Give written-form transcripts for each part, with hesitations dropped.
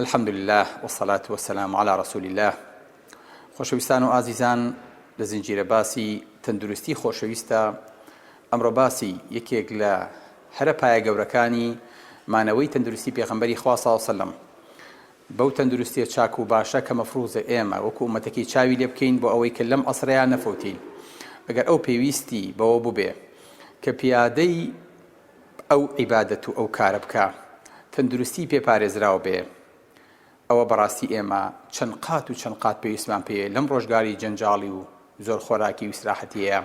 الحمدللە والصلاة والسلام علی رسول اللە خۆشەویستان و ئازیزان لە زنجیرە باسی تەندروستی خۆشەویستە ئەمڕۆ باسی یەکێک لە هەرە پایە گەورەکانی مانەوەی تەندروستی پێغەمبەری خوا صلی وسلم بەو تەندروستیە چاک و باشە کە مەفروزە ئێمە وەکو ئومەتەکەی چاوی لێ بکەین بۆ ئەوەی کە لەم عەسرەیا نەفەوتین ئەگەر ئەو پێویستی بەوە بوبێ کە پیادەی ئەو عیبادەت و ئەو کارە بکا تەندروستی پێ پارێزراو بێ ئەوە بەڕاستی ئێمە چەند قات و چەند قات پێویستمان پێیە لەم ڕۆژگاری جەنجاڵی و زۆر خۆراکی و ئیسراحەتیەیە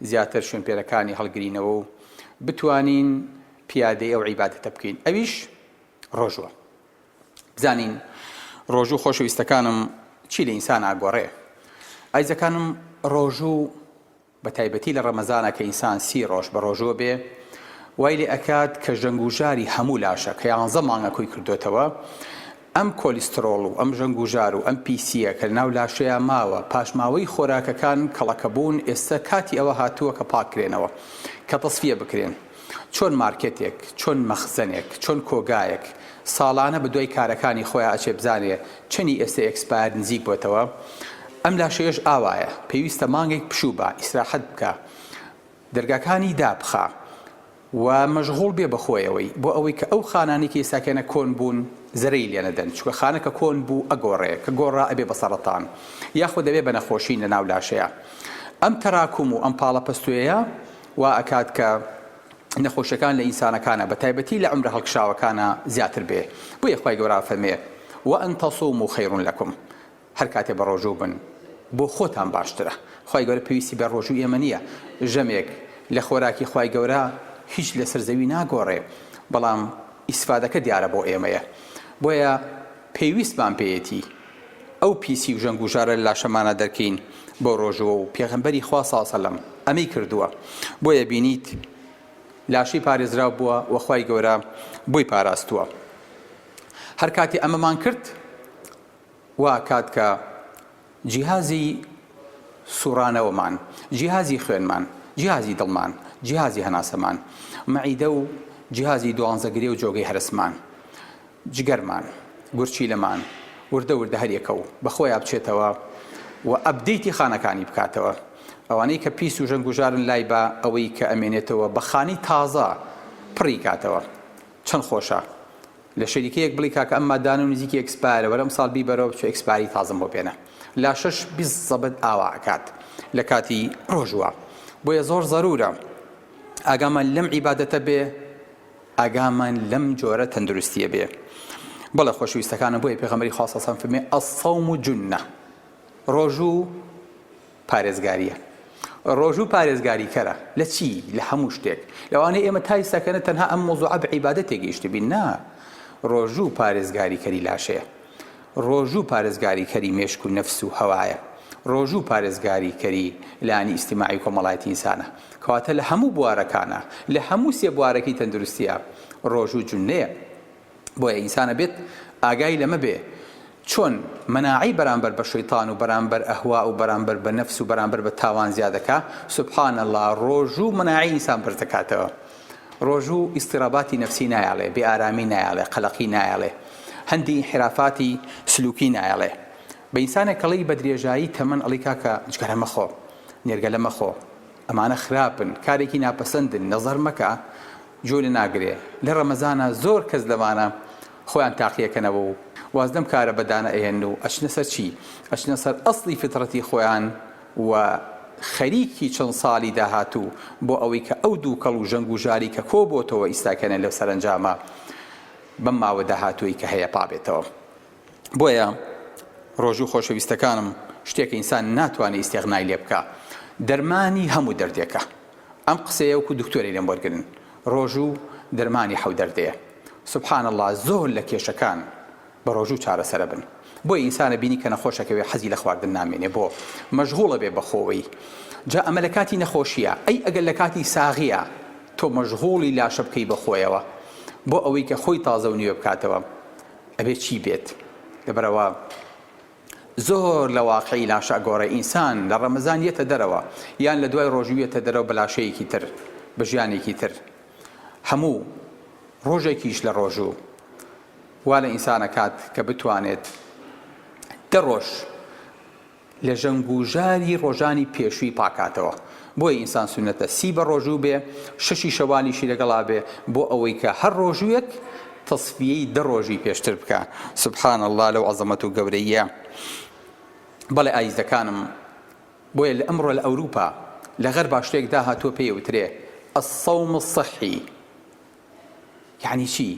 زیاتر شوێنپێرەکانی هەڵگرینەوە و بتوانین پیادەی ئەو عیبادەتە بکەین ئەویش ڕۆژوە بزانین ڕۆژوو خۆشەویستەکانم چی لە ئینسان ئاگۆڕێ ئایزەکانم ڕۆژوو بە تایبەتی لە ڕەمەزانا کە ئینسان سی ڕۆژ بە ڕۆژووە بێ وای لێ ئەکات کە ژەنگ و ژاری هەموو لاشە کە یانزە مانگە کۆی کردۆتەوە ئەم کۆلیسترۆڵ و ئەم ژەنگ و ژار و ئەم پیسییە کە لەناو لاشەیا ماوە پاشماوەی خۆراکەکان کەڵەکە بوون ئێستە کاتی ئەوە هاتووە کە پاک کرێنەوە کە تەسفیە بکرێن چۆن مارکێتێک، چۆن مەخزەنێک، چۆن کۆگایەک ساڵانە بە دوای کارەکانی خۆیا ئەچێ بزانێ چەنی ئێستە expire نزیک بۆتەوە، ئەم لاشەیەش ئاوایە، پێویستە مانگێک پشوو با، ئیسراحەت بکا، دەرگاکانی دابخا و مەشغوڵ بێ بە خۆیەوەی بۆ ئەوەی کە ئەو خانانەی کە ئێستاکێنە کۆن بوون زەرەی لێ نەدەن، چونکە خانە کە کۆن بوو ئەگۆڕێ، کە گۆڕا ئەبێ بە سەڕەتان یاخود ئەبێ بە نەخۆشین لە ناو لاشەیا. ئەم تەراکوم و ئەم پاڵەپەستۆیە وا ئەکات کە نەخۆشیەکان لە ئینسانەکانا بە تایبەتی لە عومرە هەڵکشاوەکانا زیاتر بێ بۆیە خوای گەورە ئەفەرمێ، وان تصوموا خیر لکم، هەر کاتێ بەڕۆژوو بن بۆ خۆتان باشترە، خوای گەورە پێویستی بە ڕۆژووی ئێمە نیە، ژەمێک لە خۆراکی خوای گەورە هیچ لەسەر زەوی ناگۆڕێ بەڵام ئیسفادەکە دیارە بۆ ئێمەیە بۆیە پێویستمان پێیەتی. ئەو پیسی و ژەنگ و ژارە لە لاشەمانا دەرکەین بەو ڕۆژووە و پێغەمبەری خوا صلی سلم ئەمەی کردووە بۆیە بینیت لاشەی پارێزراو بووە و خوای گەورە بۆی پاراستووە هەر کاتێ ئەمەمان کرد وا کات کە جیهازی سوڕانەوەمان جیهازی خوێنمان جیهازی دڵمان جیهازی هەناسەمان مەعیدە و جیهازی دوانزەگرێ و جۆگەی هەرسمان جگەرمان، گورچیلەمان وردە وردە هەر یەکە و بە خۆیا بچێتەوە و update ی خانەکانی بکاتەوە. ئەوانەی کە پیس و ژەنگوژارن لای با ئەوەی کە ئەمێنێتەوە بە خانەی تازە پڕی کاتەوە. چەند خۆشە لە شەریکەیەک بڵی کاکە ئەم مادانە و نزیکی expire ە وەرە ئەمساڵ بیبەرەوە بچۆ expiry تازەم بۆ بێنە. لاشەش بیزەبت ئاوا ئەکات لە کاتی ڕۆژووا. بۆیە زۆر زەرورە ئاگامان لەم عیبادەتە بێ. ئاگامان لەم جۆرە تەندروستیە بێ. بەڵێ خۆشەویستەکانم بۆیە پێغەمبەری خوا صلی اللە فەرمی الصوم جنە ڕۆژوو پارێزگاریە ڕۆژوو پارێزگاریکەرە لە چی لە هەموو شتێک لەوانەیە ئێمە تا ئیستاکەنە تەنها ئەم مۆزوعە بە عیبادەت تێگەیشتبین نا ڕۆژوو پارێزگاریکەری لاشەیە ڕۆژوو پارێزگاریکەری مێشک و نەفس و هەوایە. ڕۆژوو پارێزگاریکەری لایەنی ئیجتیماعی و کۆمەڵایەتی ئینسانە. کەواتە لە هەموو بوارەکانا، لە هەموو سێ بوارەکەی تەندروستییا ڕۆژوو جوننەیە. بۆیە ئینسان ئەبێت ئاگای لەمە بێ چۆن مەناعەی بەرامبەر بە شەیتان و بەرامبەر ئەهوا و بەرامبەر بە نەفس و بەرامبەر بە تاوان زیاد دەکا. سبحان اللە ڕۆژوو مەناعەی ئینسان بەرز دەکاتەوە. ڕۆژوو ئیزتیراباتی نەفسی نایەڵێ، بێ ئارامی نایەڵێ، قەلەقی نایەڵێ. هەندی ئینحیرافاتی سلوکی نایەڵێ بە ئینسانێک ئەڵێی بە درێژایی تەمەن ئەڵێی کاکە جگەرە مەخۆ نێرگەلە مەخۆ ئەمانە خراپن کارێکی ناپەسەندن نەزەر مەکە گوێ لێ ناگرێ لە ڕەمەزانا زۆر کەس لەمانە خۆیان تاقیەکەنەوە و واز لەم کارە بەدانە ئەهێنن و ئەچنە سەر چی ئەچنە سەر ئەسڵی فیتڕەتی خۆیان و خەریکی چەند ساڵی داهاتوو بۆ ئەوەی کە ئەو دووکەڵ و ژەنگ و ژاری کە کۆبۆتەوە ئیستاکەنە لەو سەرەنجامە بەم ماوە داهاتووەی کە هەیە پابێتەوە. بۆیە ڕۆژوو خۆشەویستەکانم شتێکە ئینسان ناتوانێ ئیستێغنای لێ بکا. دەرمانی هەموو دەردێکە. ئەم قسەیە وەکو دکتۆری لێم وەرگرن. ڕۆژوو دەرمانی حەو دەردەیە. سبحان اللە زۆر لە کێشەکان بە ڕۆژوو چارەسەرە بن. بۆیە ئینسان ئەبینی کە نەخۆش ئەکەوێ حەزی لە خواردن نامێنێ بۆ؟ مەشغوڵ ئەبێ بە خۆوەی. جا ئەمە لە کاتی نەخۆشیە. ئەی ئەگەر لە کاتی ساغیە تۆ مەشغوڵی لاشە بکەی بە خۆیەوە بۆ ئەوەی کە خۆی تازە و نوێ بکاتەوە ئەبێ چی بێت؟ لەبەرئەوە زۆر لە واقعی لاشە ئەگۆڕێ ئینسان لە ڕەمەزان یەتە دەرەوە یان لە دوای ڕۆژوو یەتە دەرەوە بە لاشەیەکی تر بە ژیانێکی تر هەموو ڕۆژێکیش لە ڕۆژوو. وا لە ئینسان ئەکات کە بتوانێت دە ڕۆژ لە ژەنگ و ژاری ڕۆژانی پێشووی پاکاتەوە. بۆیە ئینسان سوننەتە سی بە ڕۆژوو بێ، شەشی شەوالیشی لەگەڵا بێ، بۆ ئەوەی کە هەر ڕۆژوویەک تەسفیەی دە ڕۆژی پێشتر بکا. سبحان اللە لەو عەزەمەت و گەورەییە. بەڵێ ئایزەکانم، بۆیە لە ئەمڕۆ لە ئەوروپا، لە غەربا شتێک داهاتووە پێی ئەوترێ، الصوم الصحی. یەعنی چی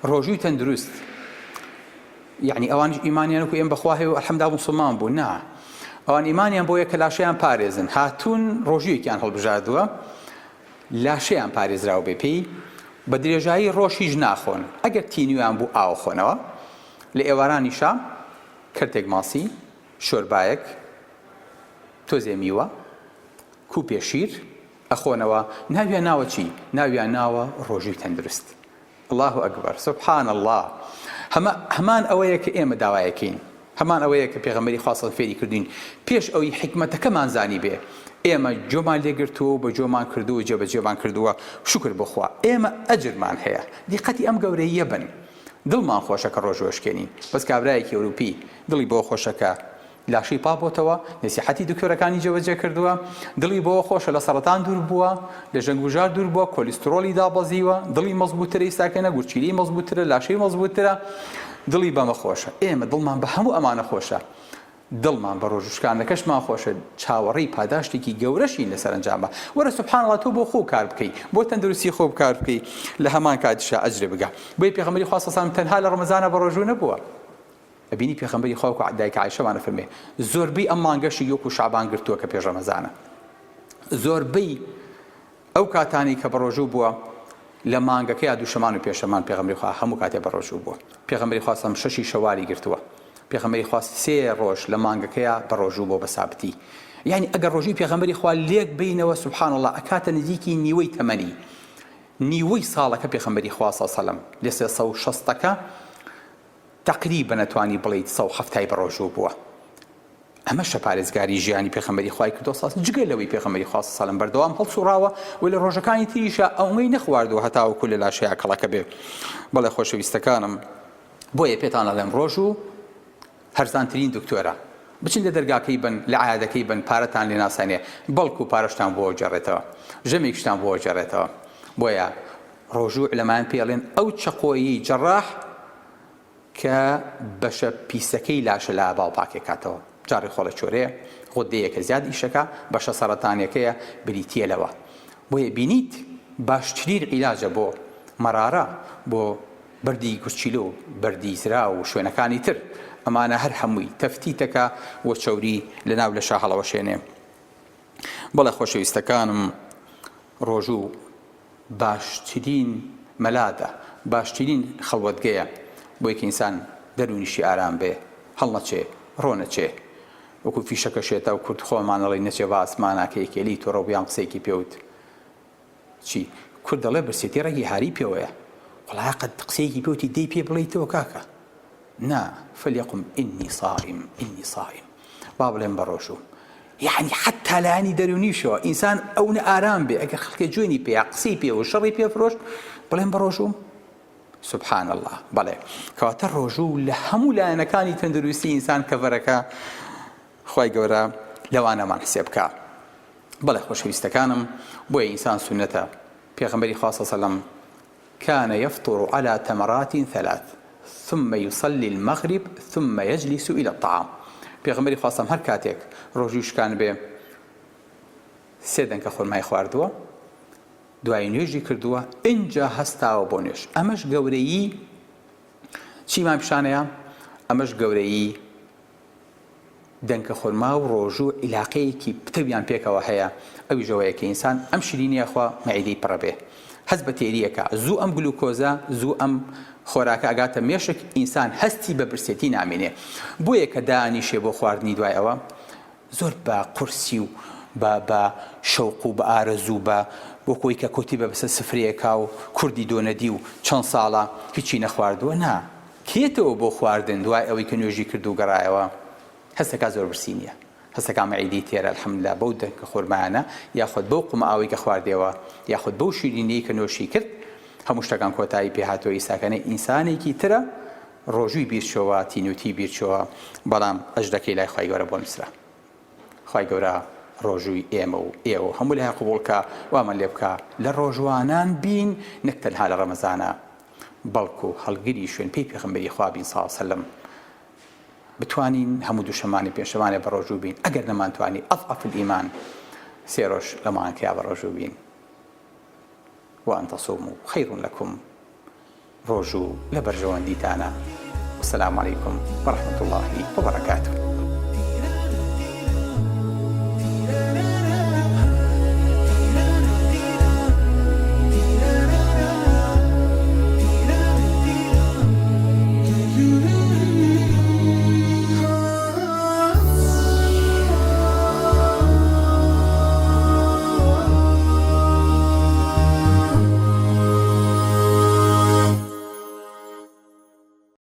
ڕۆژووی تەندروست یەعنی ئەوانیش ئیمانیان وەکو ئێمە بەخوا هەیە و الحمدلله موسڵمان بوون نا ئەوان ئیمانیان بۆیە کە لاشەیان پارێزن هاتوون ڕۆژوویەکیان هەڵبژاردووە لاشەیان پارێزراو بێ پێی بە درێژایی ڕۆژ هیچ ناخۆن ئەگەر تینویان بوو ئاو خۆنەوە لە ئێوارانیشا کەرتێک ماسی شۆربایەک تۆزێ میوە کوپێ شیر ئەخۆنەوە ناویان ناوە چی؟ ناویان ناوە ڕۆژووی تەندروست اللە اکبر سبحان اللە هەمە هەمان ئەوەیە کە ئێمە داوایەکەین هەمان ئەوەیە کە پێغەمبەری خوا صلی فێری کردوین پێش ئەوی حیکمەتەکەمان زانیبێ ئێمە جۆمان لێگرتووە و بە جۆمان کردووە و جێبەجێمان کردووە شوکر بۆ خوا ئێمە ئەجرمان هەیە دیقەتی ئەم گەورەییە بن دڵمان خۆشە کە ڕۆژوو ئەشکێنین بەس کابرایەکی ئەوروپی دڵی بۆ خۆشە کە لاشەی پاک بۆتەوە، نەسیحەتی دکتۆرەکانی جێبەجێ کردووە، دڵی بەوە خۆشە لە سەڕەتان دوور بووە، لە ژەنگوژار دوور بووە، کۆلیسترۆڵی دابەزیوە، دڵی مەزبووترە ئیستاکەنە، گورچیلەی مەزبووترە، لاشەی مەزبووترە، دڵی بەمە خۆشە. ئێمە دڵمان بە هەموو ئەمانە خۆشە، دڵمان بە ڕۆژووشکاندنەکەشمان خۆشە، چاوەڕێی پاداشتێکی گەورەشین لە سەرەنجامدا. وەرە سبحان اللە تۆ بۆ خۆو کار بکەی، بۆ تەندروستی خۆو کار بکەی، لە هەمان کاتیشا ئەجرە بگا. بۆیە پێغەمبەری خوا صلی اللە علیە و سلم تەنها لە ڕەمەزانا بەڕۆژوو نەبووە. ئەبینی پێخەمبەری خوا وەکو دایکە عایشەمان ئەفەرمێ زۆربەی ئەم مانگەشی وەکو شەعبان گرتووە کە پێش ڕەمەزانە زۆربەی ئەو کاتانەی کە بەڕۆژوو بووە لە مانگەکەیا دووشەمان و پێشەمان پێغەمبەری خوا هەموو کاتێ بەڕۆژوو بووە پێغەمبەری خوا سەم شەشی شەوالی گرتووە پێغەمبەری خوا سێ ڕۆژ لە مانگەکەیا بەڕۆژوو بۆ بە سابتی یعنی ئەگەر ڕۆژووی پێغەمبەری خوا لێک بینەوە سبحان الله ئەکاتە نزیکی نیوەی تەمەنی نیوەی ساڵەکە پێغەمبەری خوا صلی الله علیه و سلم لە 360ەکە تەقریبەن ئەتوانی بڵێیت 170 ی بەڕۆژوو بووە ئەمەشە پارێزگاری ژیانی پێخەمبەری خوای کردووە صلی جگە لەوەی پێخەمبەری خوا صلی الله بەردەوام هەڵسوڕاوە و لە ڕۆژەکانی تریشا ئەوەی نەخواردووە هەتاوەکو لە لاشەیا کەڵەکە بێ بەڵێ خۆشەویستەکانم بۆیە پێتان ئەڵێم ڕۆژوو هەرزانترین دکتۆرە بچن لە دەرگاکەی بن لە عیادەکەی بن پارەتان لێ ناسانێ بەڵکو پارەشتان بۆ گەڕێتەوە ژەمێکشتان بۆ گەڕێتەوە بۆیە ڕۆژوو عولەمایان پێی ئەڵێن ئەو چەقۆیەی جەڕاح کە بەشە پیسەکەی لاشە لە باو پاکێکاتەوە جا ڕیخۆڵە چۆرەیە غودەیەکە زیاد ئیشەکە بەشە سەڕەتانیەکەیە بریتیە لەوە بۆیە بینیت باشترین عیلاجە بۆ مەرارە بۆ بەردی گورچیلە و بەردی زراو و شوێنەکانی تر ئەمانە هەر هەمووی تەفتیتەکە و چەوری لەناو لەشا هەڵەوەشێنێ بەڵێ خۆشەویستەکانم ڕۆژوو باشترین مەلادە باشترین خەڵوەتگەیە بۆی کە ئینسان دەروونیشی ئارام بێ هەڵنەچێ ڕۆنەچێ وەکو فیشەکە شێتە و کورد خۆمان ئەڵێین نەچێ بە ئاسمانا کە یەکێ لێی توڕە بوو یان قسەیەکی پێ وت چی کورد دەڵێ برسێتی ڕەگی هاری پێوەیە وەڵا قەت قسەیەکی پێ وتی دەی پێ بڵێیتەوە کاکە نا فلیقم انی صائم انی صائم با بڵێم بەڕۆژووم یەعنی حەتا لایەنی دەروونیشەوە ئینسان ئەونە ئارام بێ ئەگەر خەڵکێ جوێنی پێ یا قسەی پێ و شەڕی پێ فرۆشت بڵێم بەڕۆژووم سبحان الله بەڵێ کەواتە ڕۆژوو لە هەموو لایەنەکانی تەندروستی ئینسان کەڤەرەکە خوای گەورە لەوانەمان حسێب بکە بەڵێ خۆشەویستەکانم بۆیە ئینسان سونەتە پێغەمبەری خوا صلی الله علیه و سلم کان یفطر علی تمرات ثلاث ثم یصلی المغرب ثم یجلس الی الطعام پێغەمبەری خوا صلی هەر کاتێک ڕۆژووی شکانبێ سێ دەنکە خورمای خواردووە دوای نوێژی کردووە ئینجا هەستاوە بۆ نوێژ ئەمەش گەورەیی چیمان پیشانەیە ئەمەش گەورەیی دەنکە خورما و ڕۆژوو عیلاقەیەکی پتەویان پێکەوە هەیە ئەویش ئەوەیە کە ئینسان ئەم شیرینیە خوا مەعیدەی پڕە بێ هەست بە تێری ئەکا زوو ئەم گلوکۆزە زوو ئەم خۆراکە ئەگاتە مێشک ئینسان هەستی بە برسێتی نامێنێ بۆیە کە دانیشێ بۆ خواردنی دوای ئەوە زۆر بە قورسی و بە بە شەوق و بە ئارەزوو بە وەکۆی کە کۆتی بە بەسەر سفرەیەکا و کوردی دۆنەدی و چەند ساڵە هیچی نەخواردووە نا کێتەوە بۆ خواردن دوای ئەوەی کە نوێژی کرد و گەڕایەوە هەستەکا زۆر برسی نیە هەستەکا مەعیدەی تێرە الحمدللە بەو دەنکە خورمایانە یاخود بەو قومە ئاوەی کە خواردیەوە یاخود بەو شیرینیەی کە نۆشی کرد هەموو شتەکان کۆتایی پێ هاتووە ئیستاکەنە ئینسانێکی ترە. ڕۆژووی بیرچۆوە، تینووتی بیرچۆوە، بەڵام ئەجرەکەی لای خوای گەورە بۆ نووسرا. خوای گەورە ڕۆژووی ئێمە و ئێوە و هەموو لایەک قبوڵ کا، وامان لێ بکا لە ڕۆژوانان بین نەک تەنها لە ڕەمەزانا بەڵکو هەڵگری شوێن پێی پێغەمبەری خوا بین صلی وسلم بتوانین هەموو دووشەمانێ پێنجشەمانێ بەڕۆژوو بین ئەگەر نەمانتوانی اضعف الایمان سێ ڕۆژ لە مانگەکەیا بەڕۆژوو بین وان تصوموا خیر لکم ڕۆژوو لە بەرژەوەندیتانە والسلام علیکم ورحمة اللە وبرکاته.